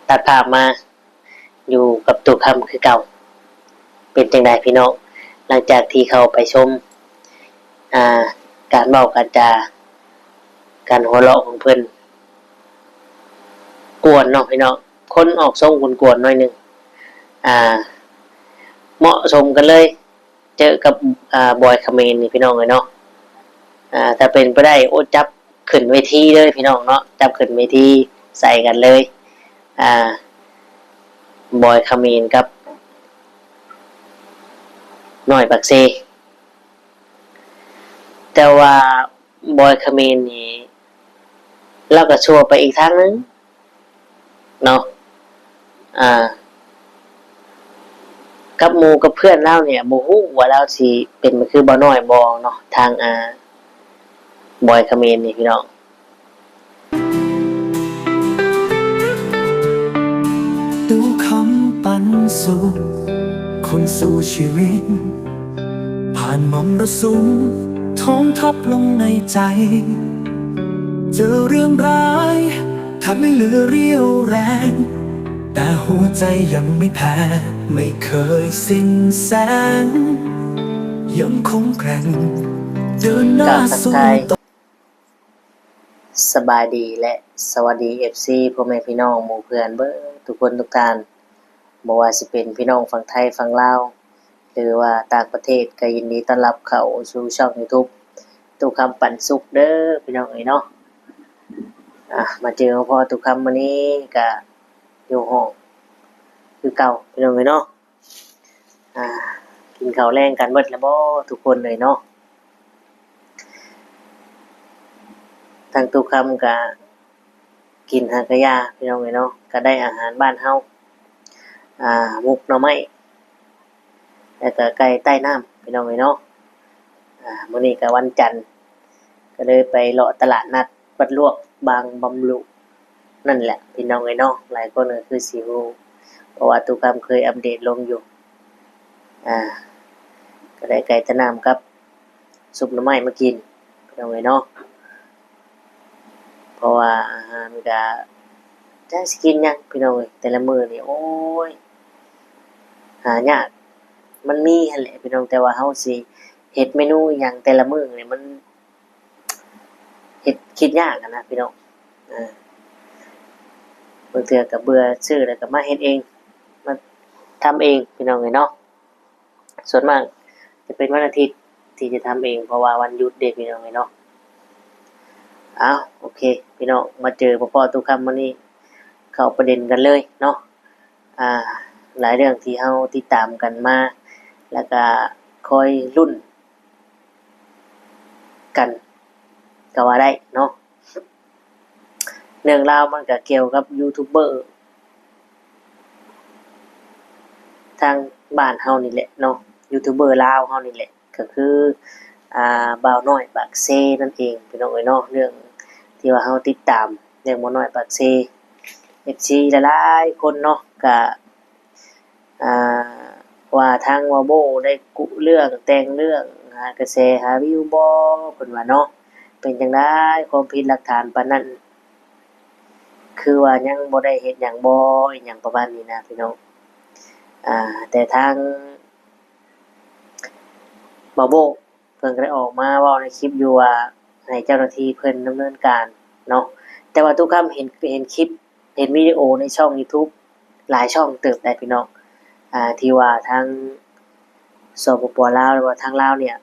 ຕັດພາບມາຢູ່ກັບຕູ້ຄຳຄືເກົ່າ. ເປັນຈັ່ງໃດພີ່ນ້ອງ ຫຼັງຈາກທີ່ເຂົ້າໄປຊົມ ອ່າ ການເວົ້າການຈາ ການຫົວເລາະຂອງເພິ່ນ ກວນເນາະພີ່ນ້ອງ ຄົນອອກຊົງກວນໆໜ້ອຍໜຶ່ງ ອ່າ ເໝາະສົມກັນເລີຍ ເຈີກັບ ອ່າ ບອຍຂະເໝນນີ້ພີ່ນ້ອງເອີຍເນາະ. ອ່າ ຖ້າເປັນໄປໄດ້ ໂອ້ ຈັບຂຶ້ນເວທີເລີຍພີ່ນ້ອງເນາະ ຈັບຂຶ້ນເວທີໃສ່ກັນເລີຍ ອ່າ ບອຍຂະເໝນກັບນ້ອຍປາກເຊ. ແຕ່ວ່າບອຍຂະເໝນນີ້ ລາວກໍຊົ່ວໄປອີກທາງໜຶ່ງເນາະ ອ່າ ກັບໝູ່ກັບເພື່ອນລາວນີ້ ບໍ່ຮູ້ວ່າລາວຊິເປັນຄືບ່າວນ້ອຍບໍ່ເນາະ ທາງ ອ່າ ບອຍຂະເໝນນີ້ພີ່ນ້ອງ. ຕູ້ຄຳປັນສຸກ ຄົນສູ້ຊີວິດ ຜ່ານມໍລະສຸມ ທອງທັບລົງໃນໃຈ ເຈີເລື່ອງຮ້າຍ ແທບໄມ່ເຫຼືອຣຽວແຮງ ແຕ່ຫົວໃຈຍັງໄມ່ແພ້ ໄມ່ເຄີຍສິ້ນແສງ ຍັງຄົງແກວ່ງ ເດີນໜ້າ ກາບທັກ ສູ້ ທາຍ ຕໍ່. ສະບາຍດີ ແລະ ສະຫວັດດີ ເອັຟຊີ ພໍ່ແມ່ພີ່ນ້ອງໝູ່ເພື່ອນເບິດທຸກຄົນທຸກທ່ານ ບໍ່ວ່າຊິເປັນພີ່ນ້ອງຝັ່ງໄທຝັ່ງລາວ ຫຼືວ່າຕ່າງປະເທດ ກໍຍິນດີຕ້ອນຮັບເຂົ້າສູ່ຊ່ອງຢູທູບ ຕູ້ຄຳປັນສຸກເດີພີ່ນ້ອງເອີຍເນາະ. ອ່າ ມາເຈີມາພໍ້ຕູ້ຄຳມື້ນີ້ກະຢູ່ຫ້ອງຄືເກົ່າພີ່ນ້ອງເອີຍເນາະ. ອ່າ ກິນເຂົ້າແລງກັນເບິດແລ້ວບໍ່ທຸກຄົນເອີຍເນາະ? ທາງຕູ້ຄຳກະກິນຫາກະຢາພີ່ນ້ອງເອີຍເນາະ ກະໄດ້ອາຫານບ້ານເຮົາ ອ່າ ໝົກໜໍ່ໄມ້ ແລ້ວກະໄກ່ໃຕ້ນ້ຳພີ່ນ້ອງເອີຍເນາະ. ອ່າ ມື້ນີ້ກະວັນຈັນ ກໍເລີຍໄປເລາະຕະຫຼາດນັດວັດລວກບາງບຳລຸ ນັ້ນແຫຼະພີ່ນ້ອງເອີຍເນາະ. ຫຼາຍຄົນກໍຄືຊິຮູ້ ເພາະວ່າຕູ້ຄຳເຄີຍອັບເດດລົງຢູ່ ອ່າ ກໍໄດ້ໄກ່ໃຕ້ນ້ຳກັບຊຸບໜໍ່ໄມ້ມາກິນພີ່ນ້ອງເອີຍເນາະ. ເພາະວ່າອາຫານກໍຈັກຊິກິນຫຍັງພີ່ນ້ອງເອີຍ ແຕ່ລະມື້ນີ້ ໂອ້ຍ ຫາຍາກ. ມັນມີຫັ້ນແຫຼະພີ່ນ້ອງ ແຕ່ວ່າເຮົາຊິເຮັດເມນູອີ່ຫຍັງແຕ່ລະມື້ນີ້ ມັນ ເຮັດ ຄິດຍາກຫັ້ນນະພີ່ນ້ອງ. ເອີ ບາງເທື່ອກໍເບື່ອ ຊື້ແລ້ວກໍມາເຮັດເອງ ມາທຳເອງພີ່ນ້ອງເອີຍເນາະ. ສ່ວນມາກຈະເປັນວັນອາທິດທີ່ຈະທຳເອງ ເພາະວ່າວັນຢຸດເດ້ພີ່ນ້ອງເອີຍເນາະ. ເອົາ ໂອເຄພີ່ນ້ອງ ມາເຈີມາພໍ້ຕູ້ຄຳມື້ນີ້ ເຂົ້າປະເດັນກັນເລີຍເນາະ. ອ່າ ຫຼາຍເລື່ອງທີ່ເຮົາຕິດຕາມກັນມາ ແລ້ວກະຄອຍລຸ້ນກັນກໍວ່າໄດ້ເນາະ. ເລື່ອງລາວມັນກະກ່ຽວກັບຢູທູບເບີທາງບ້ານເຮົານີ້ແຫຼະເນາະ ຢູທູບເບີລາວເຮົານີ້ແຫຼະ ກໍຄື ອ່າ ບ່າວນ້ອຍປາກເຊນັ້ນເອງພີ່ນ້ອງເອີຍເນາະ. ເລື່ອງທີ່ວ່າເຮົາຕິດຕາມເລື່ອງບ່າວນ້ອຍປາກເຊ ເອັຟຊີ ຫຼາຍໆຄົນເນາະ ກະ ອ່າ ວ່າທາງບ່າວໂບ້ໄດ້ກຸເລື່ອງແຕ່ງເລື່ອງຫາກະແສຫາວິວບໍ່ ເພິ່ນວ່າເນາະ. ເປັນຈັ່ງໃດ ຄວາມຜິດຫຼັກຖານປານນັ້ນ ຄືວ່າຍັງບໍ່ໄດ້ເຮັດຫຍັງບໍ່ ອີ່ຫຍັງປະມານນີ້ນະພີ່ນ້ອງ. ອ່າ ແຕ່ທາງບ່າວໂບ້ ເພິ່ນກໍໄດ້ອອກມາເວົ້າໃນຄລິບຢູ່ວ່າ ໃຫ້ເຈົ້າໜ້າທີ່ເພິ່ນດຳເນີນການເນາະ. ແຕ່ວ່າຕູ້ຄຳເຫັນ ເຫັນຄລິບ ເຫັນວິດີໂອໃນຊ່ອງຢູທູບຫຼາຍຊ່ອງເຕີບໄດ໋ພີ່ນ້ອງ ອ່າ ທີ່ວ່າທາງ ສປປ ລາວ ຫຼືວ່າທາງລາວເນ່ຍ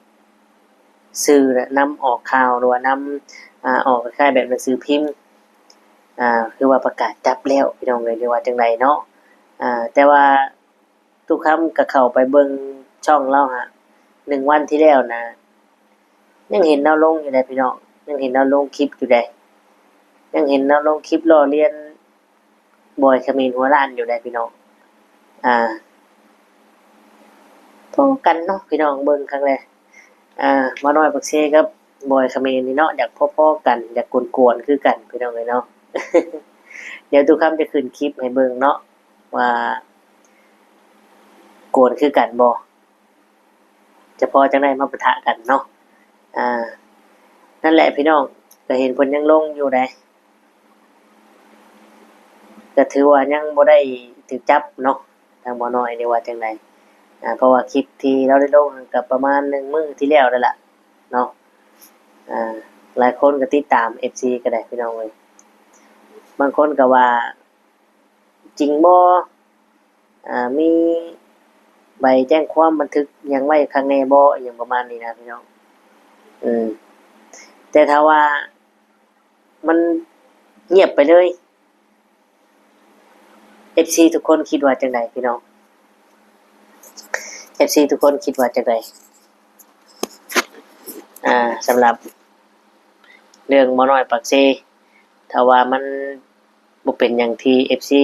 ສື່ນຳອອກຂ່າວ ຫຼືວ່ານຳ ອ່າ ອອກຄ້າຍໆແບບໜັງສືພິມ ອ່າ ຄືວ່າປະກາດຈັບແລ້ວພີ່ນ້ອງເອີຍ ຫຼືວ່າຈັ່ງໃດເນາະ. ອ່າ ແຕ່ວ່າ ຕູ້ຄຳກໍເຂົ້າໄປເບິ່ງຊ່ອງລາວຫັ້ນ ໜຶ່ງວັນທີ່ແລ້ວນະ ຍັງເຫັນລາວລົງຢູ່ເດ້ພີ່ນ້ອງ ຍັງເຫັນລາວລົງຄລິບຢູ່ເດ້ ຍັງເຫັນລາວລົງຄລິບລໍ້ລຽນບອຍຂະເໝນຫົວລ້ານຢູ່ເດ້ພີ່ນ້ອງ. ອ່າ ພໍກັນເນາະພີ່ນ້ອງ ເບິ່ງຄັກແລະ ອ່າ ບ່າວນ້ອຍປາກເຊກັບບອຍຂະເໝນນີ້ເນາະ ຢາກພໍໆກັນ ຢາກກວນໆຄືກັນພີ່ນ້ອງເອີຍເນາະ. ດຽວຕູ້ຄຳຈະຂຶ້ນຄລິບໃຫ້ເບິ່ງເນາະ ວ່າກວນຄືກັນບໍ່ ຈະພໍຈັ່ງໃດມາປະທະກັນເນາະ. ອ່າ ນັ້ນແຫຼະພີ່ນ້ອງ ກໍເຫັນເພິ່ນຍັງລົງຢູ່ໃດ ກໍຖືວ່າຍັງບໍ່ໄດ້ຖືກຈັບເນາະ ທາງບ່າວນ້ອຍນີ້ວ່າຈັ່ງໃດ? ອາ ເພາະວ່າຄລິບທີ່ລາວໄດ້ລົງນັ້ນກໍປະມານໜຶ່ງມື້ທີ່ແລ້ວນັ້ນລະເນາະ. ອາ ຫຼາຍຄົນກໍຕິດຕາມ ເອັຟຊີ ກໍໄດ້ພີ່ນ້ອງເອີຍ. ບາງຄົນກໍວ່າ ຈິງບໍ່? ອາ ມີໃບແຈ້ງຄວາມບັນທຶກຫຍັງໄວ້ຄັກແນ່ບໍ່? ອີ່ຫຍັງປະມານນີ້ນະພີ່ນ້ອງ. ອືມ ແຕ່ຖ້າວ່າມັນງຽບໄປເລີຍ ເອັຟຊີ ທຸກຄົນຄິດວ່າຈັ່ງໃດພີ່ນ້ອງ? ເອັຟຊີ ທຸກຄົນຄິດວ່າຈັ່ງໃດ? ອາ ສຳລັບເລື່ອງໝໍນ້ອຍປາກເຊ ຖ້າວ່າມັນ ບໍ່ເປັນຫຍັງທີ່ ເອັຟຊີ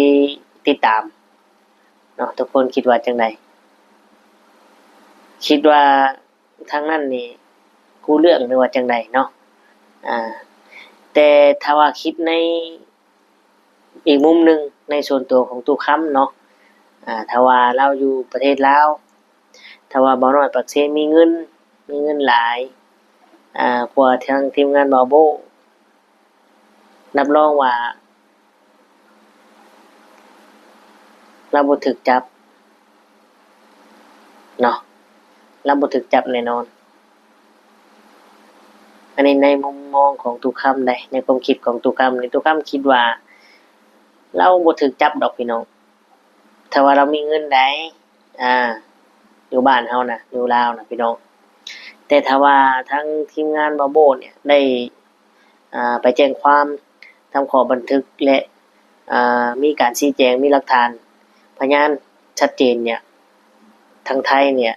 ຕິດຕາມເນາະ ທຸກຄົນຄິດວ່າຈັ່ງໃດ? ຄິດວ່າທາງນັ້ນນີ້ກູ້ເລື່ອງ ຫຼືວ່າຈັ່ງໃດເນາະ? ອາ ແຕ່ຖ້າວ່າຄິດໃນອີກມຸມໜຶ່ງ ໃນສ່ວນຕົວຂອງຕູ້ຄຳເນາະ ອາ ຖ້າວ່າລາວຢູ່ປະເທດລາວ ຖ້າວ່າບ່າວນ້ອຍປາກເຊມີເງິນ ມີເງິນຫຼາຍ ອາ ກວ່າທາງທີມງານບ່າວໂບ້ ຮັບຮອງວ່າລາວບໍ່ຖືກຈັບເນາະ ລາວບໍ່ຖືກຈັບແນ່ນອນ. ອັນນີ້ໃນມຸມມອງຂອງຕູ້ຄຳເດ້ ໃນຄວາມຄິດຂອງຕູ້ຄຳນີ້ ຕູ້ຄຳຄິດວ່າລາວບໍ່ຖືກຈັບດອກພີ່ນ້ອງ ຖ້າວ່າລາວມີເງິນໃດ໋ ອາ ຢູ່ບ້ານເຮົານະ ຢູ່ລາວນະພີ່ນ້ອງ. ແຕ່ຖ້າວ່າທາງທີມງານບ່າວໂບ້ນີ້ໄດ້ ອາ ໄປແຈ້ງຄວາມ ທຳຂໍ້ບັນທຶກ ແລະ ອາ ມີການຊີ້ແຈງ ມີຫຼັກຖານພະຍານຊັດເຈນເນີ້ຍ ທາງໄທເນີ້ຍ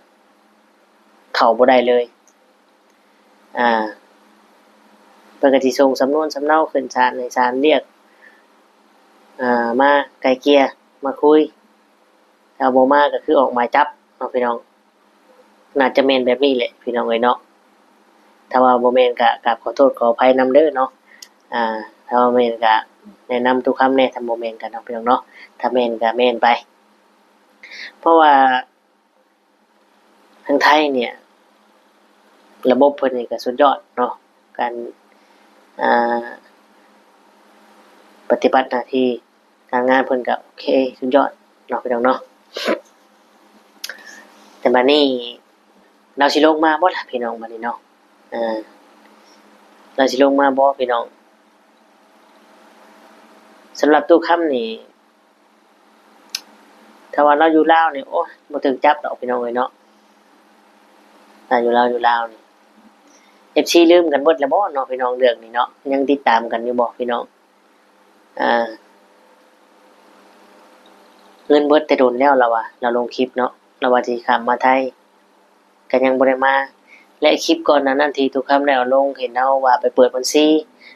ເຂົ້າບໍ່ໄດ້ເລີຍ. ອາ ເພິ່ນກໍຊິສົ່ງສຳນວນສຳເນົາຂຶ້ນສານ ໃຫ້ສານລຽກ ອາ ມາໄກ່ເກ່ຍ ມາຄຸຍ ຖ້າບໍ່ມາກໍຄືອອກໝາຍຈັບເນາະພີ່ນ້ອງ. ໜ້າຈະແມ່ນແບບນີ້ແຫຼະພີ່ນ້ອງເອີຍເນາະ. ຖ້າວ່າບໍ່ແມ່ນກໍກາບຂໍໂທດຂໍອະໄພນຳເດີເນາະ. ອາ ຖ້າວ່າແມ່ນກໍແນະນຳຕູ້ຄຳແດ່ ຖ້າບໍ່ແມ່ນກໍເນາະພີ່ນ້ອງເນາະ. ຖ້າແມ່ນກໍແມ່ນໄປ ເພາະວ່າທາງໄທເນີ້ຍ ລະບົບເພິ່ນນີ້ກໍສຸດຍອດເນາະ ການ ອາ ປະຕິບັດໜ້າທີ່ ການງານເພິ່ນກໍໂອເຄ ສຸດຍອດເນາະພີ່ນ້ອງເນາະ. ແຕ່ບາດນີ້ລາວຊິລົງມາບໍ່ລະພີ່ນ້ອງ ບາດນີ້ເນາະ ເອີ ລາວຊິລົງມາບໍ່ພີ່ນ້ອງ? ສຳລັບຕູ້ຄຳນີ້ ຖ້າວ່າລາວຢູ່ລາວນີ້ ໂອ້ຍ ບໍ່ຖືກຈັບດອກພີ່ນ້ອງເອີຍເນາະ. ຖ້າຢູ່ລາວ ຢູ່ລາວນີ້ ເອັຟຊີ ລືມກັນເບິດແລ້ວບໍ່ເນາະພີ່ນ້ອງ ເລື່ອງນີ້ເນາະ ຍັງຕິດຕາມກັນຢູ່ບໍ່ພີ່ນ້ອງ? ອາ ເງິນເບິດແຕ່ດົນແລ້ວລາວວ່າ ລາວລົງຄລິບເນາະ ລາວວ່າຊິຂ້າມມາໄທ ກໍຍັງບໍ່ໄດ້ມາ ແລະ ຄລິບກ່ອນໜ້ານັ້ນທີ່ຕູ້ຄຳໄດ້ເອົາລົງ ເຫັນລາວວ່າໄປເປີດບັນຊີ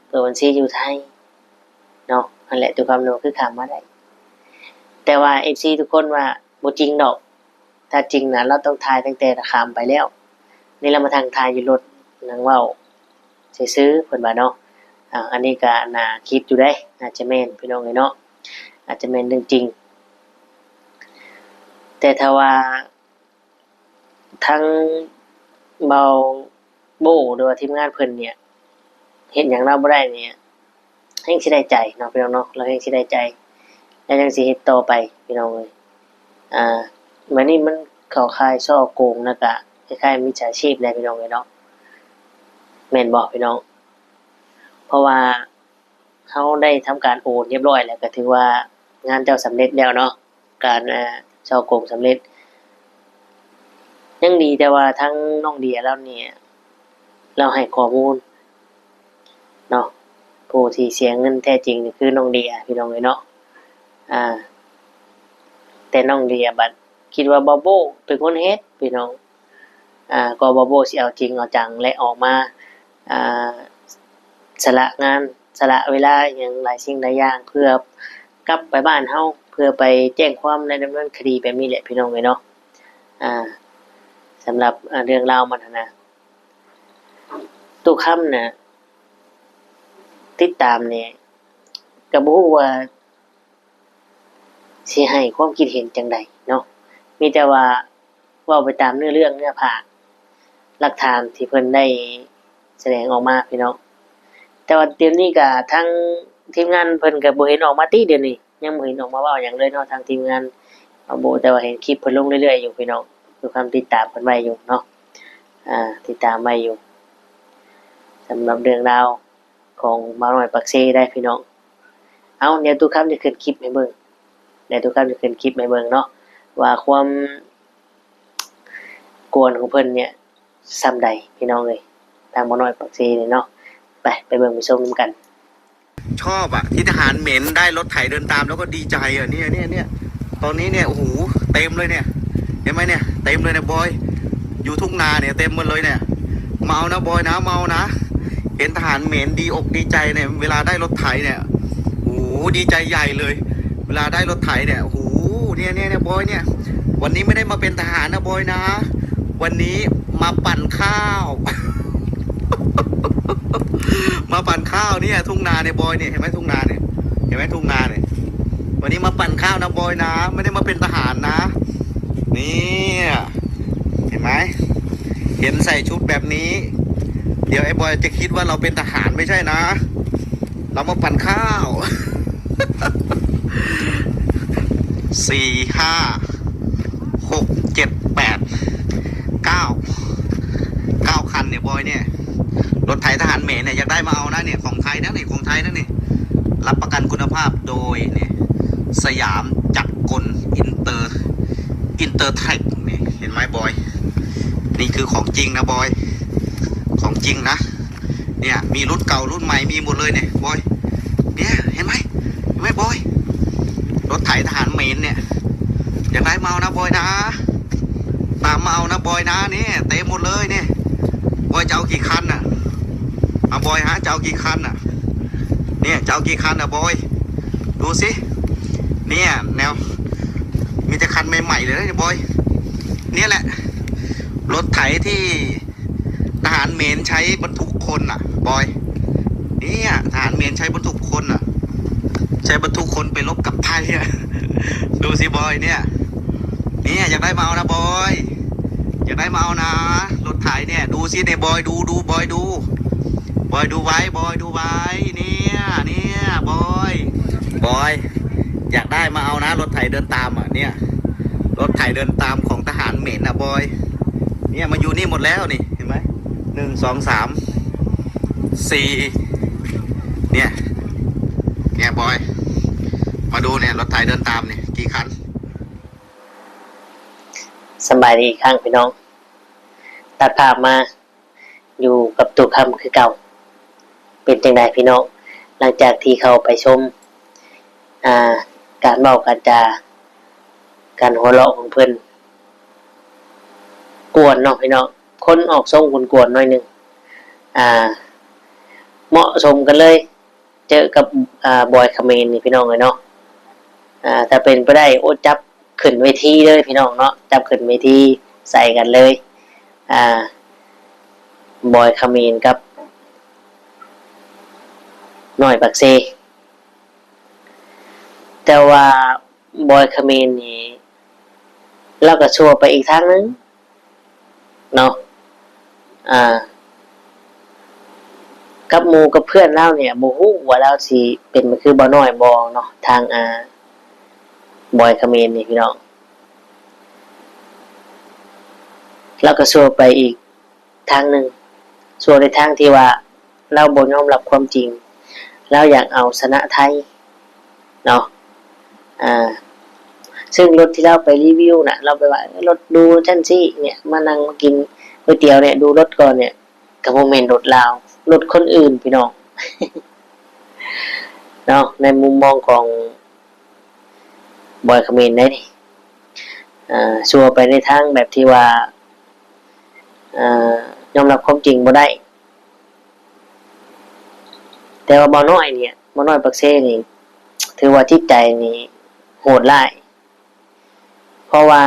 ເປີດບັນຊີຢູ່ໄທເນາະ ຫັ້ນແຫຼະ ຕູ້ຄຳລາວຄືຂ້າມມາໄດ້. ແຕ່ວ່າ ເອັຟຊີ ທຸກຄົນວ່າບໍ່ຈິງດອກ ຖ້າຈິງນະ ລາວຕ້ອງຖ່າຍຕັ້ງແຕ່ຂ້າມໄປແລ້ວ ນີ້ລາວມາທັງຖ່າຍຢູ່ລົດ ນັ່ງເວົ້າຊື່ໆ ເພິ່ນວ່າເນາະ. ອາ ອັນນີ້ກໍໜ້າຄິດຢູ່ເດ້ ໜ້າຈະແມ່ນພີ່ນ້ອງເອີຍເນາະ ອາດຈະແມ່ນເລື່ອງຈິງ. ແຕ່ຖ້າວ່າທາງບ່າວໂບ້ ຫຼືວ່າທີມງານເພິ່ນເນີ້ຍ ເຮັດຫຍັງລາວບໍ່ໄດ້ນີ້ ແຮ່ງຊິໄດ້ໃຈເນາະພີ່ນ້ອງເນາະ ລາວແຮ່ງຊິໄດ້ໃຈ ລາວຍັງຊິເຮັດຕໍ່ໄປພີ່ນ້ອງເອີຍ. ອາ ບາດນີ້ມັນເຂົ້າຂ່າຍສໍ້ໂກງ ແລ້ວກະຄ້າຍໆມິດສາຊີບແຫຼະພີ່ນ້ອງເອີຍເນາະ ແມ່ນບໍ່ພີ່ນ້ອງ? ເພາະວ່າເຮົາໄດ້ທຳການໂອນຮຽບຮ້ອຍແລ້ວ ກະຖືວ່າງານເຈົ້າສຳເລັດແລ້ວເນາະ ການ ເອີ ສໍ້ໂກງສຳເລັດ. ຍັງດີແຕ່ວ່າທາງນ້ອງເດຍລາວນີ້ ລາວໃຫ້ຂໍ້ມູນເນາະ ຜູ້ທີ່ເສຍເງິນແທ້ຈິງນີ້ຄືນ້ອງເດຍພີ່ນ້ອງເອີຍເນາະ. ອາ ແຕ່ນ້ອງເດຍບັດຄິດວ່າບ່າວໂບ້ເປັນຄົນເຮັດພີ່ນ້ອງ ອາ ກໍບ່າວໂບ້ຊິເອົາຈິງເອົາຈັງ ແລະ ອອກມາ ອາ ສະຫຼະງານ ສະຫຼະເວລາຫຍັງຫຼາຍສິ່ງຫຼາຍຢ່າງ ເພື່ອກັບໄປບ້ານເຮົາ ເພື່ອໄປແຈ້ງຄວາມ ແລະ ດຳເນີນຄະດີແບບນີ້ແຫຼະພີ່ນ້ອງເອີຍເນາະ. ອາ ສຳລັບ ອາ ເລື່ອງລາວມັນຫັ້ນນະ ຕູ້ຄຳນະ ຕິດຕາມນີ້ ກໍບໍ່ຮູ້ວ່າຊິໃຫ້ຄວາມຄິດເຫັນຈັ່ງໃດເນາະ ມີແຕ່ວ່າເວົ້າໄປຕາມເນື້ອເລື່ອງເນື້ອຜ້າ ຫຼັກຖານທີ່ເພິ່ນໄດ້ສະແດງອອກມາພີ່ນ້ອງ. ແຕ່ວ່າດຽວນີ້ກໍທາງທີມງານເພິ່ນກໍບໍ່ເຫັນອອກມາຕິ ດຽວນີ້ ຍັງບໍ່ເຫັນອອກມາເວົ້າຫຍັງເລີຍເນາະ ທາງທີມງານເອົາໂບ ແຕ່ວ່າເຫັນຄລິບເພິ່ນລົງເລື້ອຍໆຢູ່ພີ່ນ້ອງ ດ້ວຍຄວາມຕິດຕາມເພິ່ນໄວ້ຢູ່ເນາະ ອ່າ ຕິດຕາມໄວ້ຢູ່ ສຳລັບເລື່ອງລາວຂອງບ່າວນ້ອຍປາກເຊໄດ໋ພີ່ນ້ອງ. ເອົາ ດຽວຕູ້ຄຳຈະຂຶ້ນຄລິບໃຫ້ເບິ່ງ ດຽວຕູ້ຄຳຈະຂຶ້ນຄລິບໃຫ້ເບິ່ງເນາະ ວ່າຄວາມ ກວນຂອງເພິ່ນເນ່ຍສ່ຳໃດພີ່ນ້ອງເອີຍ ທາງບ່າວນ້ອຍປາກເຊນີ້ເນາະ. ໄປ ໄປເບິ່ງໄປຊົມນຳກັນ. ชอบอะที่ทหารเหม็นได้รถไถเดินตามแล้วก็ดีใจอะ เนี่ย เนี่ย เนี่ย ตอนนี้เนี่ย โอ้โห เต็มเลยเนี่ย เห็นไหมเนี่ย เต็มเลยเนี่ยบอย อยู่ทุ่งนาเนี่ยเต็มหมดเลยเนี่ย มาเอานะบอยนะ มาเอานะ เห็นทหารเหม็นดีอกดีใจเนี่ย เวลาได้รถไถเนี่ย โอ้โห ดีใจใหญ่เลย เวลาได้รถไถเนี่ย โอ้โห เนี่ย เนี่ย เนี่ย บอยเนี่ย วันนี้ไม่ได้มาเป็นทหารนะบอยนะ วันนี้มาปั่นข้าว มาปั่นข้าวเนี่ย ทุ่งนาเนี่ยบอยเนี่ย เห็นไหมทุ่งนาเนี่ย เห็นไหมทุ่งนาเนี่ย วันนี้มาปั่นข้าวนะบอยนะ ไม่ได้มาเป็นทหารนะ เนี่ย เห็นไหม เห็นใส่ชุดแบบนี้ เดี๋ยวไอ้บอยจะคิดว่าเราเป็นทหาร ไม่ใช่นะ เรามาปั่นข้าว สี่ ห้า หก เจ็ด แปด เก้า เก้า คันเนี่ยบอยเนี่ย รถไถทหารเหม็นเนี่ย อยากได้มาเอานะเนี่ย ของไทยนะเนี่ย ของไทยนะเนี่ย รับประกันคุณภาพโดยเนี่ย สยามจักรกลอินเตอร์ อินเตอร์เทค นี่ เห็นไหมบอย นี่คือของจริงนะบอย ของจริงนะ เนี่ย มีรุ่นเก่ารุ่นใหม่มีหมดเลยเนี่ยบอย เนี่ย เห็นไหม เห็นไหมบอย รถไถทหารเหม็นเนี่ย อยากได้มาเอานะบอยนะ ตามมาเอานะบอยนะ เนี่ย เต็มหมดเลยเนี่ย บอยจะเอากี่คันน่ะ เอาบอยฮะ จะเอากี่คันน่ะ เนี่ย จะเอากี่คันน่ะบอย ดูสิ เนี่ย แนว มีแต่คันใหม่ๆเลยนะบอย เนี่ยแหละ รถไถที่ทหารเหม็นใช้บรรทุกคนน่ะบอย เนี่ย ทหารเหม็นใช้บรรทุกคนน่ะ ใช้บรรทุกคนไปรบกับไทยอะ ดูสิบอย เนี่ย เนี่ย อยากได้มาเอานะบอย อยากได้มาเอานะ รถไถเนี่ย ดูสิเนี่ยบอย ดู ดูบอย ดู บอย ดูไว้ บอย ดูไว้ เนี่ย เนี่ย บอย บอย อยากได้มาเอานะ รถไถเดินตามอะ เนี่ย รถไถเดินตามของทหารเหม็นน่ะบอย เนี่ย มาอยู่นี่หมดแล้วนี่ เห็นไหม หนึ่ง สอง สาม สี่ เนี่ย เนี่ยบอย มาดูเนี่ย รถไถเดินตามเนี่ย กี่คัน ສະບາຍດີອີກຄັ້ງພີ່ນ້ອງ ຕັດພາບມາຢູ່ກັບຕູ້ຄຳຄືເກົ່າ. ເປັນຈັ່ງໃດພີ່ນ້ອງ ຫຼັງຈາກທີ່ເຂົ້າໄປຊົມ ອ່າ ການເວົ້າການຈາ ການຫົວເລາະຂອງເພິ່ນ ກວນເນາະພີ່ນ້ອງ ຄົນອອກຊົງກວນໆໜ້ອຍໜຶ່ງ ອ່າ ເໝາະສົມກັນເລີຍ ເຈີກັບ ອ່າ ບອຍຂະເໝນນີ້ພີ່ນ້ອງເອີຍເນາະ ອ່າ ຖ້າເປັນໄປໄດ້ ໂອ້ ຈັບຂຶ້ນເວທີເລີຍພີ່ນ້ອງເນາະ ຈັບຂຶ້ນເວທີໃສ່ກັນເລີຍ ອ່າ ບອຍຂະເໝນກັບນ້ອຍປາກເຊ ແຕ່ວ່າບອຍຂະເໝນນີ້ ລາວກໍຊົ່ວໄປອີກທາງໜຶ່ງ ເນາະ ອ່າ ກັບໝູ່ກັບເພື່ອນລາວນີ້ ບໍ່ຮູ້ວ່າລາວຊິເປັນຄືບ່າວນ້ອຍບໍ່ເນາະ ທາງ ອ່າ ບອຍຂະເໝນນີ້ພີ່ນ້ອງ ລາວກໍຊົ່ວໄປອີກທາງໜຶ່ງ ຊົ່ວໃນທາງທີ່ວ່າ ລາວບໍ່ຍອມຮັບຄວາມຈິງ ລາວຢາກເອົາຊະນະໄທເນາະ ອ່າ ເຊິ່ງລົດທີ່ລາວໄປຣີວິວນະ ລາວໄປວ່າ ເອີ ລົດດູຊັ້ນຊີ້ເນຍ ມານັ່ງມາກິນກ໋ວຍຕຽວເນຍ ດູລົດກ່ອນເນຍ ກໍບໍ່ແມ່ນລົດລາວ ລົດຄົນອື່ນພີ່ນ້ອງ ເນາະ ໃນມຸມມອງຂອງ ບອຍຂະເໝນໄດ໋ນີ້ ອ່າ ຊົ່ວໄປໃນທາງແບບທີ່ວ່າ ອ່າ ຍອມຮັບຄວາມຈິງບໍ່ໄດ້ ແຕ່ວ່າບ່າວນ້ອຍນີ້ ບ່າວນ້ອຍປາກເຊນີ້ ຖືວ່າຈິດໃຈນີ້ໂຫດຮ້າຍ ເພາະວ່າ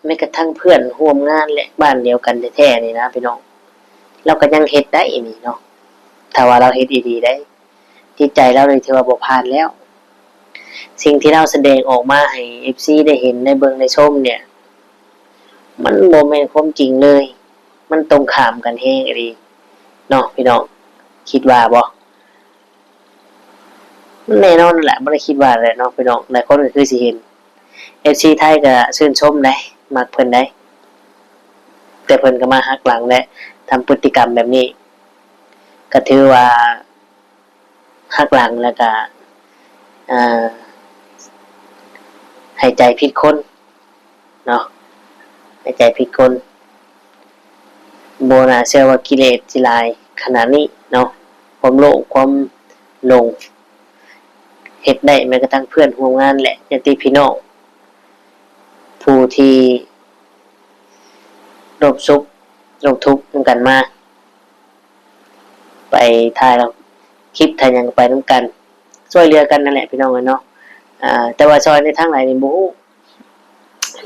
ແມ້ກະທັ້ງເພື່ອນຮ່ວມງານ ແລະ ບ້ານດຽວກັນແທ້ໆນີ້ນະພີ່ນ້ອງ ລາວກໍຍັງເຮັດໄດ້ນີ້ເນາະ ຖ້າວ່າລາວເຮັດອີ່ຫຼີໄດ໋ ຈິດໃຈລາວນີ້ຖືວ່າບໍ່ຜ່ານແລ້ວ. ສິ່ງທີ່ລາວສະແດງອອກມາໃຫ້ເອັຟຊີໄດ້ເຫັນໄດ້ເບິ່ງໄດ້ຊົມເນຍ ມັນບໍ່ແມ່ນຄວາມຈິງເລີຍ ມັນຕົງຂ້າມກັນແຮງອີ່ຫຼີເນາະພີ່ນ້ອງ ຄິດວ່າບໍ່? ແນ່ນອນແຫຼະ ບໍ່ໄດ້ຄິດວ່າແຫຼະເນາະພີ່ນ້ອງ ຫຼາຍຄົນກໍຄືຊິເຫັນ ເອັຟຊີ ໄທກໍຊື່ນຊົມໄດ໋ ມັກເພິ່ນໄດ໋ ແຕ່ເພິ່ນກໍມາຫັກຫຼັງ ແລະ ທຳພຶດຕິກຳແບບນີ້ ກໍຖືວ່າ ຫັກຫຼັງ ແລ້ວກະ ເອີ ໃຫ້ໃຈຜິດຄົນເນາະ ໃຫ້ໃຈຜິດຄົນ. ບໍ່ໜ້າເຊື່ອວ່າກິເລດຊິຫຼາຍຂະໜາດນີ້ເນາະ ຄວາມໂລບ ຄວາມຫຼົງ ເຮັດໄດ້ແມ້ກະທັ້ງເພື່ອນຮ່ວມງານ ແລະ ຍາດຕິພີ່ນ້ອງ ຜູ້ທີ່ຮ່ວມສຸກຮ່ວມທຸກນຳກັນມາ. ໄປຖ່າຍຄລິບຖ່າຍຫຍັງໄປນຳກັນ ຊ່ວຍເຫຼືອກັນນັ້ນແຫຼະພີ່ນ້ອງເອີຍເນາະ. ອາ ແຕ່ວ່າຊ່ອຍໃນທາງໃດນີ້ບໍ່ຮູ້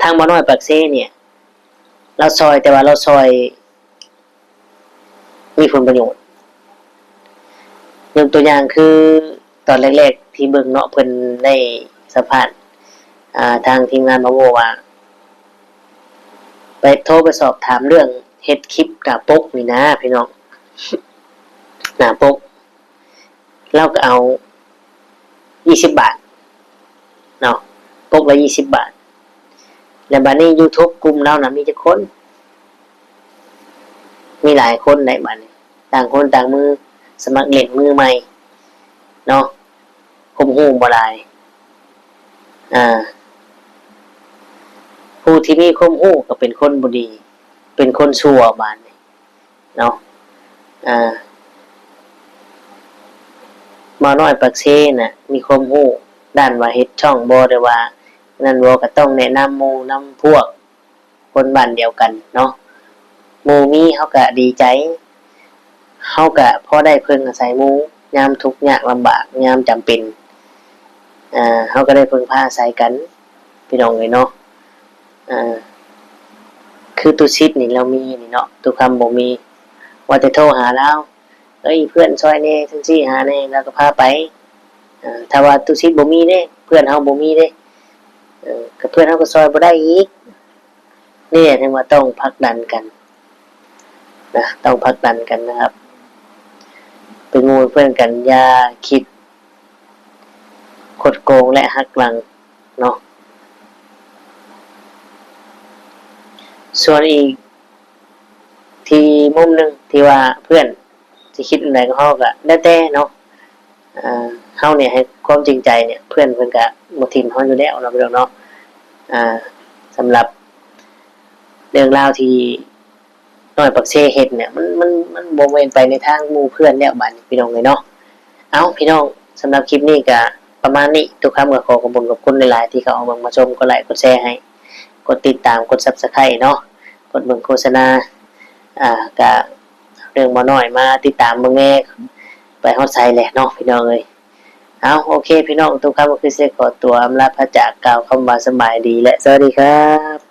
ທາງໝໍນ້ອຍປາກເຊນີ້ ລາວຊ່ອຍ ແຕ່ວ່າລາວຊ່ອຍມີຜົນປະໂຫຍດ ຍົກຕົວຢ່າງຄື ຕອນແລກໆທີ່ເບິ່ງເນາະ ເພິ່ນໄດ້ສຳພາດ ອາ ທາງທີມງານມາໂວວ່າ ໄປໂທໄປສອບຖາມເລື່ອງເຮັດຄລິບໜ້າປົກນີ້ນາພີ່ນ້ອງ ໜ້າປົກ ລາວກໍເອົາ ຊາວບາດເນາະ ປົກລະຊາວບາດ ແລ້ວບາດນີ້ YouTube ກຸ່ມລາວນະມີຈັກຄົນ? ມີຫຼາຍຄົນໄດ໋ບາດນີ້ ຕ່າງຄົນຕ່າງມື ສະໝັກຫຼິ້ນມືໃໝ່ເນາະ ຄວາມຮູ້ບໍ່ຫຼາຍ ອາ ຜູ້ທີ່ມີຄວາມຮູ້ກໍເປັນຄົນບໍ່ດີ ເປັນຄົນຊົ່ວບາດນີ້ເນາະ. ອາ ໝໍນ້ອຍປາກເຊນະ ມີຄວາມຮູ້ດ້ານວ່າເຮັດຊ່ອງບໍ່ ຫຼືວ່ານັ້ນບໍ່ ກໍຕ້ອງແນະນຳໝູ່ນຳພວກ ຄົນບ້ານດຽວກັນເນາະ ໝູ່ມີເຮົາກະດີໃຈ ເຮົາກະພໍໄດ້ເພິ່ງອາໄສໝູ່ ຍາມທຸກຍາກລຳບາກ ຍາມຈຳເປັນ ເຮົາກະໄດ້ເພິ່ງພາອາໄສກັນ ພີ່ນ້ອງເອີຍເນາະ. ຄືຕຸສິດນີ້ລາວມີນີ້ເນາະ ຕຸຄຳບໍ່ມີ ວ່າແຕ່ໂທຫາລາວ ເອີຍ ເພື່ອນຊ່ອຍແດ່ ຈັ່ງຊີ້ຫາແດ່ ລາວກໍພາໄປ. ຖ້າວ່າຕຸສິດບໍ່ມີເດ້ ເພື່ອນເຮົາບໍ່ມີເດ້ ເອີ ກໍເພື່ອນເຮົາກໍຊ່ອຍບໍ່ໄດ້ອີກ. ນີ້ແຫຼະ ເຖິງວ່າຕ້ອງຜັກດັນກັນນະ ຕ້ອງຜັກດັນກັນນະຄັບ ເປັນໝູ່ເປັນເພື່ອນກັນ ຢ່າຄິດຄົດໂກງ ແລະ ຫັກຫຼັງເນາະ. ສ່ວນອີກທີ່ມຸມໜຶ່ງທີ່ວ່າເພື່ອນຊິຄິດແນວໃດກັບເຮົາ ກໍແລ້ວແຕ່ເນາະ. ເຮົານີ້ໃຫ້ຄວາມຈິງໃຈນີ້ ເພື່ອນເພິ່ນກະບໍ່ຖິ້ມເຮົາຢູ່ແລ້ວເນາະ ພີ່ນ້ອງເນາະ. ສຳລັບເລື່ອງລາວທີ່ນ້ອຍປາກເຊເຮັດນີ້ ມັນ ມັນ ມັນບໍ່ແມ່ນໄປໃນທາງໝູ່ເພື່ອນແລ້ວບາດນີ້ ພີ່ນ້ອງເອີຍເນາະ. ເອົ້າ ພີ່ນ້ອງ ສຳລັບຄລິບນີ້ກະປະມານນີ້ ຕຸຄຳກໍຂໍຂອບຄຸນຂອບຄຸນຫຼາຍໆ ທີ່ເຂົ້າມາເບິ່ງມາຊົມ ກົດໄລກົດແຊໃຫ້ ກົດຕິດຕາມ ກົດ Subscribe ເນາະ ກົດເບິ່ງໂຄສະນາ ອາ ກະ ເລື່ອງໝໍນ້ອຍມາຕິດຕາມເບິ່ງແດ່ ໄປຮອດໃສແຫຼະເນາະ ພີ່ນ້ອງເອີຍ. ເອົາ ໂອເຄ ພີ່ນ້ອງ ຕຸຄຳກໍຄືຊິໄດ້ຂໍຕົວອຳລາພາຈາກ ກ່າວຄຳວ່າສະບາຍດີ ແລະ ສະຫວັດດີຄັບ.